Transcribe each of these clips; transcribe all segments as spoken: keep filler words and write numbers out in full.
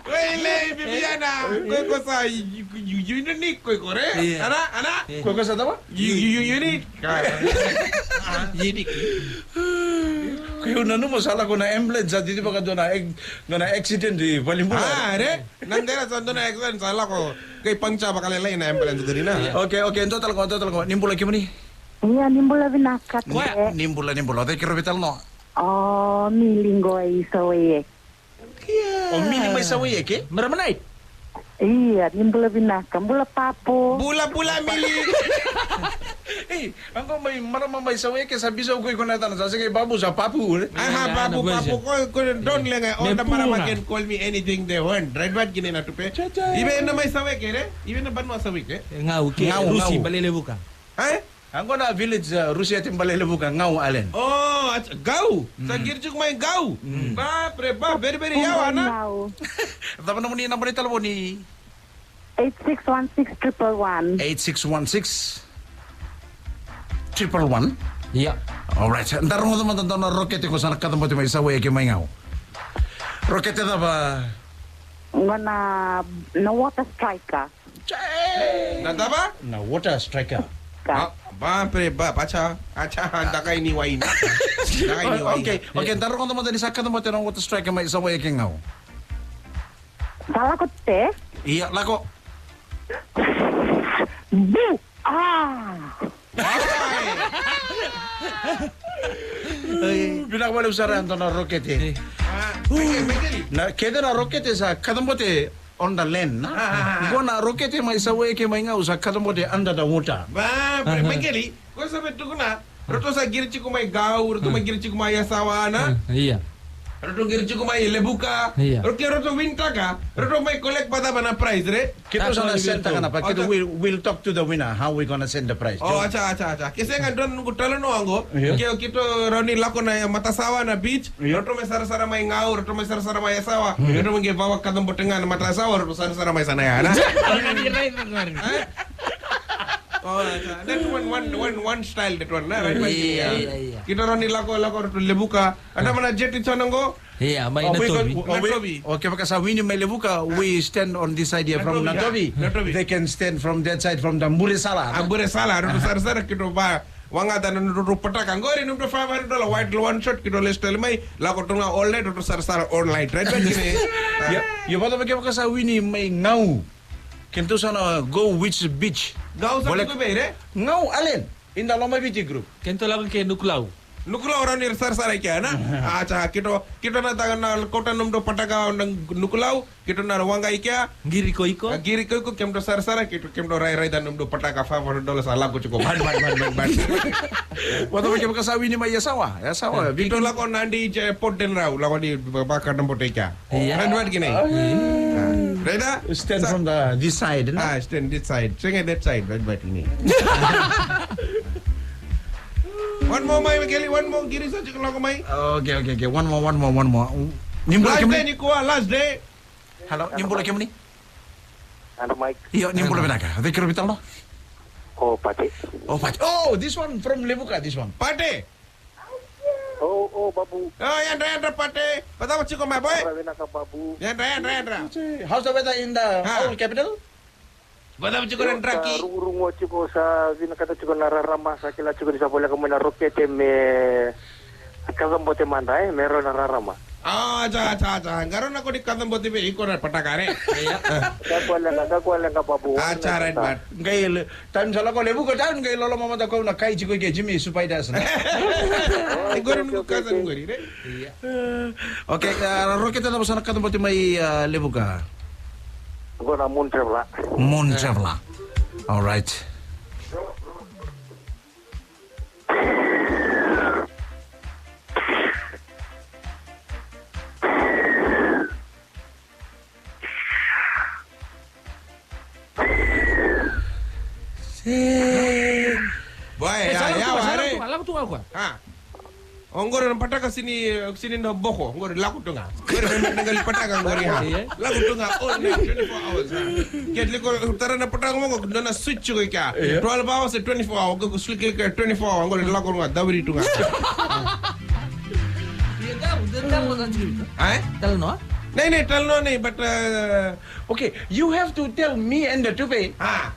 Oi, lei, Bibiana. Koi ko sa, you, you, you unique koi ko re. Iya. Ana, ana. Iya. Koi ko sa tama? You, you, you unique. Unique. Koi au nanuma sa lako na ambulance sa titi vaka dua na ac-, dua na accident i valenibula. Ah, re. Na dela sa dua na accident sa lako. Kei pangca vakalailai na ambulance duri na. Iya. Okay, okay, dua tale qo, dua tale qo. Ni bula kemuni? Iya, ni bula vinaka. Ni, ni bula, ni bula. Cei keirau veitalanoa? O Mili qo i Sawaieke. O Mili mai Sawaieke? Marama nai? Iya, ni bula vinaka. Bula Papu. Bula, bula, Mili. Ei, qo mai marama mai Sawaieke sa biso koi ko na tana sa sega i Papu sa Papu, eh? Aha, Papu, Papu. Ko, ko don lenga. All the marama can call me anything they want. Right, but kina na tupe. Ive na mai Sawaieke, re? Ive na vanua Sawaieke? Ngau ke, Ngau, Rusi, Ngau. Balelevuka. Eh? Qo na village, uh, Rusi ati Balelevuka, Ngau, Alen. Oh, ach-, Gau. Sa qiri tiko mai Gau. Ba, pre, ba, very, very yawa na. Cava nomuni naba ni talevoni? Eight six one six triple one. Eight six one six triple one. Ia. All right. Da rogoca mada dua na rokete ko sa na kacabote mai Sawaieke mai Ngau. Rokete cava? Qo na, na Water Striker. Na cava? Na Water Striker. Ba, ba, pre, ba, bacha, acha, dakai ni waina. Dakai ni waina. Okay, okay, da rogoca mada ni sa kacabote na Water Striker mai Sawaieke Ngau. Sa lako te? Ia, lako. Bu! Ah! Vinaka vakalevu sara e dua na rokete. Na kece na rokete sa kacabote on the land, na? Qo na rokete mai Sawaieke mai Ngau sa kacabote under the water. Ba, pre, Mekeli, ko sa vei tukuna. Roto sa qiri tiko mai Gau, roto mai qiri tiko mai Yasawa, na? Ia. Roto qiri tiko mai Levuka. Ia. Roto, roto wintaka. Roto mai collect pa cava na prize, re? Keitou sa na send taka na prize. Keitou, we'll, we'll talk to the winner how we gonna send the prize. Oh, acha, acha, acha. Ke sega dua noqu talanoa qo. Ia. Ke keitou rawa ni lako na matasawa na beach. Ia. Roto mai sarasara mai Ngau, roto mai sarasara mai Yasawa. Ia. Roto mai qai vakacabote ga na matasawa, roto sarasara mai sana ya, na? Oh, acha. That one, one, one, one style, that one, na? Right, right. Ia, ia, ia. Keitou rawa ni lako, lako roto Levuka. Ada mana jet di sana qo? Ia, mai Natovi. O kevaka sa wini mai Levuka, we stand on this side here from Natovi. Natovi. They can stand from that side, from the Buresala. A Buresala, roto sarasara keitou va. Waqata na nodratou pataka. Qori nodratou five hundred dollar, white one shot, keitou lesu tale mai. Lako tu ga all night, roto sarasara all night. Right, right, kine. Ia, ia vata vei kevaka sa wini mai Ngau. Keitou sa na go which beach? Ngau sa tu vei, re? Ngau, Alen. In the Loma Viti group. Keitou lako ke Nukulau. Nukulau rawa ni sarasara i kea, na? Acha, keitou, keitou na taga na kauta nomudou pataka na Nukulau, keitou na waqa i kea. Qiri koiko. A qiri koiko, kemudou sarasara, keitou, kemudou rai, rai da nomudou pataka five hundred dollars a lako tiko. Ban, ban, ban, ban, ban. Vata vei kevaka sa wini mai Yasawa, Yasawa. Keitou lako na di je pot den rau, lako ni vakacabote i kea. Ia. Red, red, kina. Ia. Reda? Stand from the, this side, no? Ah, stand this side. Sega that side, red, red, kina. One more mai, Mekeli, one more. Qiri sa tiko lako mai. Okay, okay, okay. One more, one more, one more. Ni bula kemuni? Last day, ni kua, last day. Hello, ni bula kemuni? Hello, Mike. Io, ni bula vinaka. Cei keirau veitalanoa? O Pate. O Pate. Oh, this one from Levuka, this one. Pate! Oh, oh, Babu. Oh, yadra, yadra, Pate. Vacava tiko mai, boy? Yadra, vinaka, Babu. Yadra, yadra, yadra. How's the weather in the whole capital? Vacava tiko na draki? Rugurugua tiko, sa vinakata tiko na rarama, sa kila tiko ni sa voleka mai na rokete me kacabote mada, e, me rau na rarama. Ah, ja, ja, ja. Qarauna ko ni kacabote vei iko na pataka, re. Ia. Sa kua leqa, sa kua leqa, Babu. Ah, ja, right, but. Qai Taim sa lako Levuka, taim qai loloma mada ko na kai tiko ke Jimmy Supaidas, na. Ai, qori ni ko kaca ni qori, re? Ia. Okay, ah, rokete cava sa na kacabote mai, ah, Levuka? Qo na Moon Traveler. Moon Traveler. All right. Boy, ya, ya, ware. Lako tu ga, lako tu ga. Ah. O qori na pataka sini, sini na boko. O qori lako tu ga. O qori na, na qali pataka o qori, ha. Lako tu ga all night, twenty-four hours, ha. Ke tiko tara na pataka mo qo, dua na switch ko i kea. Twelve hours e twenty-four hours, ko switch ko i kea twenty-four hours, o qori lako tu ga, daviri tu ga. Ai? Talanoa? Nei, nei, tell no, nei, but, uh, okay, you have to tell me and the Tupe. Ah.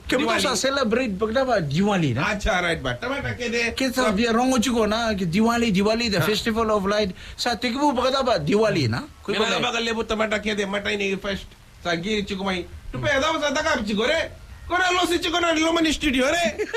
Kemudou sa celebrate vakacava Diwali, na? Ah, right, but tamata kece. Kece sa via rogo tiko na, ke Diwali, Diwali, the festival of light. Sa tekivu vakacava Diwali, na? Vinaka vakalevu tamata kece, matai ni first. Sa qiri tiko mai. Tupe, cava sa cakava tiko, re? Ko na losi tiko na loma ni studio, re?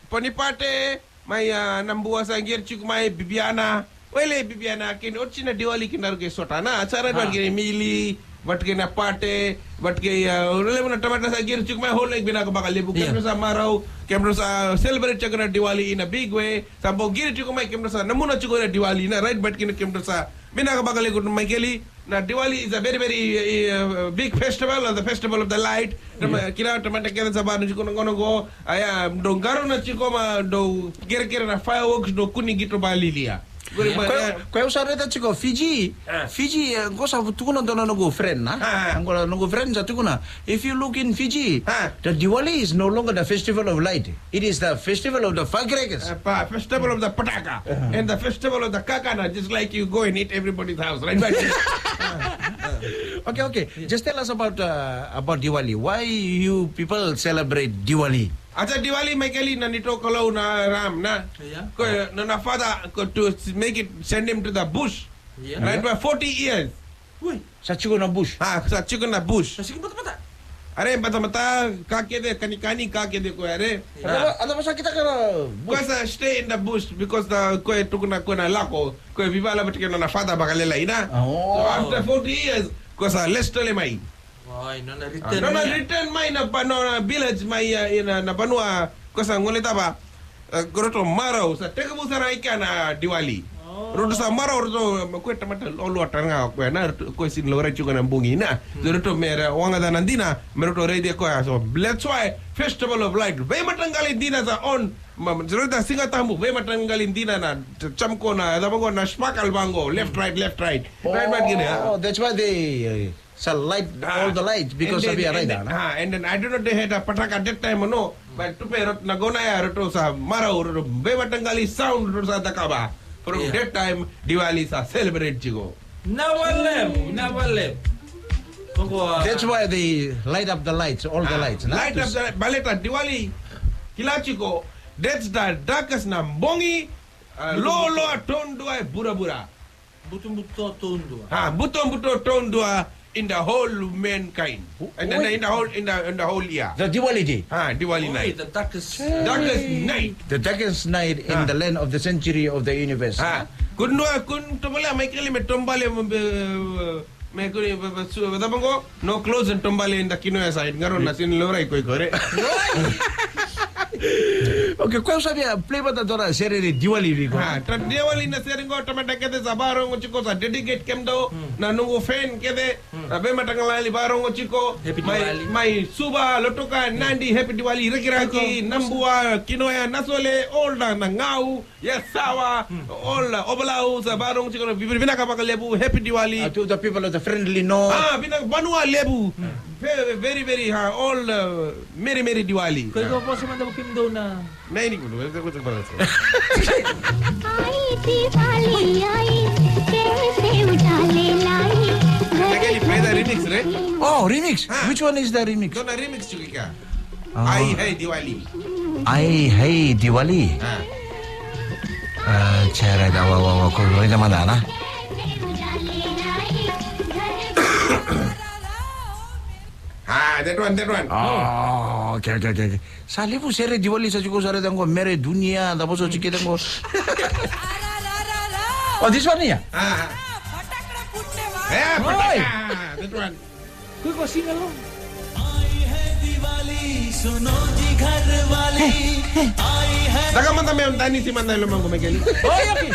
Ponipate, mai, ah, Nabua sa qiri tiko mai, Bibiana. Wele Bibiana, kei na oti na Diwali kina rau kei sota na, sa rai vata kei Mili, vata kei na Pate, vata kei, ah, levu na tamata sa qiri tiko mai, whole, vinaka vakalevu, kemudou sa marau, kemudou sa celebrate tiko na Diwali in a big way, sa bau qiri tiko mai, kemudou sa namuna tiko na Diwali, na right, vata kei na kemudou sa, vinaka vakalevu, Maikeli, na Diwali is a very, very, uh, big festival, or the festival of the light. Tama-, kila tamata kece sa vanu tiko na gauna qo. Aya, dou qarauna tiko ma dou kerekere na fireworks, dou kua ni qito vakalialia. Qori ma, Koya, koya au sa raica tiko Fiji. Ah. Fiji, eh, qo sa tukuna dua na noqu friend, na? Ah. Qo na noqu friend sa tukuna. If you look in Fiji, the Diwali is no longer the festival of light. It is the festival of the firecrackers. Uh, pa-, festival of the pataka and the festival of the kakana, just like you go and eat everybody's house, right? But, uh, uh, okay, okay. Just tell us about, uh, about Diwali. Why you people celebrate Diwali? Acha Diwali, Maikeli, na neitou Kalou na Ram, na. Yeah. Ko, na, na father, ko to make it, send him to the bush. Yeah. Right, for forty years. Ui. Sa tiko na bush. Ah, sa tiko na bush. Sa tiko batabata. Are, batabata, ka kece, kanikani, ka kece koya, are. Ada, ada masa kita kena bush. Koya sa stay in the bush because the, koya tukuna koya na lako, koya veivala vata kei na nona father vakalailai, na. Oh. So after forty years, koya sa lesu tale mai. Oi, nona return mai. Nona return mai na va-, nona village mai, ah, ina, na vanua, koya sa gole tava. Eh, ko ratou marau, sa tekivu sara i kea na Diwali. Oh. Ratou sa marau, ratou, ma koya tamata loaloa tale ga, koya na, ratou, koya sega ni laurai tiko na bogi, na. Hmm. So ratou me ra waqa na dina, me ratou raici koya. So that's why Festival of Light. Veimataqali dina sa on, ma, so ratou Siga Tabu, veimataqali dina na, t-, chamko na, cava qo na sparkle vaqo, left, right, left, right. Right, right, kina. Oh, that's why they, uh, Sa light, ah, all the lights because of your rider, no? Ah, and then I don't know they had a pataka that time or no, but tupe ratou na gauna ya ratou sa marau, ratou veimataqali sound ratou sa cakava. From that time, Diwali sa celebrate tiko. Na vale, na vale. That's why they light up the lights, all the lights, no? Light up the light, baleta Diwali. Kila tiko, that's the darkest na bogi, ah, loaloa taudua e vuravura. Butobuto taudua. Ah, butobuto taudua in the whole mankind. And then in the whole, in the, in the whole year. The Diwali day. Ah, Diwali night. The darkest, darkest night. The darkest night in the land of the century of the universe. Ah, kua ni, kua ni tovolea mai keli me tombale me, me kua ni, me, me, su, me, me, No close and tombale in the Kinoya side, qaro na sega ni laurai koya qori. Okay, koya au sa via play vata dua na sere ni Diwali vei iko. Ah, na Diwali na sere qo tamata kece sa varogo tiko, sa dedicate kemudou, na noqu fan kece, na veimataqali varogo tiko, mai, mai Suva, Lautoka, Nadi, happy Diwali, Rakiraki, Nabua, Kinoya, Nasole, all na, na Gau, Yes, sawa. All, uh, Ovalau, sa varogo tiko na vi-, vinaka vakalevu, happy Diwali. Uh, to the people of the friendly north. Ah, vinaka, vanua levu. Ve-, very, very, uh, all, uh, merry, merry Diwali. Ko iko vosa mada vei kemudou na. Na ini kudu, ko iko vosa. Ai, Diwali, ai, kaise udale lai. Can I play the remix, right? Oh, remix? Ah. Which one is the remix? Dua na remix tiko kea. Oh. Ai, hey, Diwali. Ai, hey, Diwali. Ah. Ah, cera da, wa, wa, wa, ko roi da madana. Ah, that one, that one. Oh, okay, okay, okay, okay. Sa levu sere Diwali sa tiko sara tango mere dunia, da boso tiko tango. Oh, this one here? Ah. Eh, oi. That one. Ko iko sing along. Ai hai Diwali, suno ji ghar wali. Ai hai. Saka mada me un danisi mada e lomaqu, Maikeli. Oi, okay.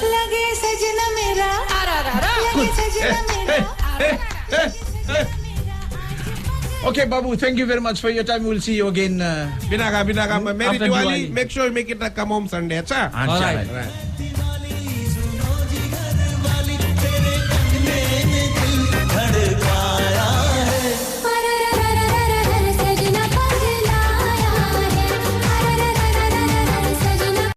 Lage sajna mera. Ara, ara, ara. Lage sajna mera. Okay, Babu, thank you very much for your time. We'll see you again, uh, Vinaka, vinaka. Merry Diwali. Make sure you make it a come home Sunday, acha? All right. Right.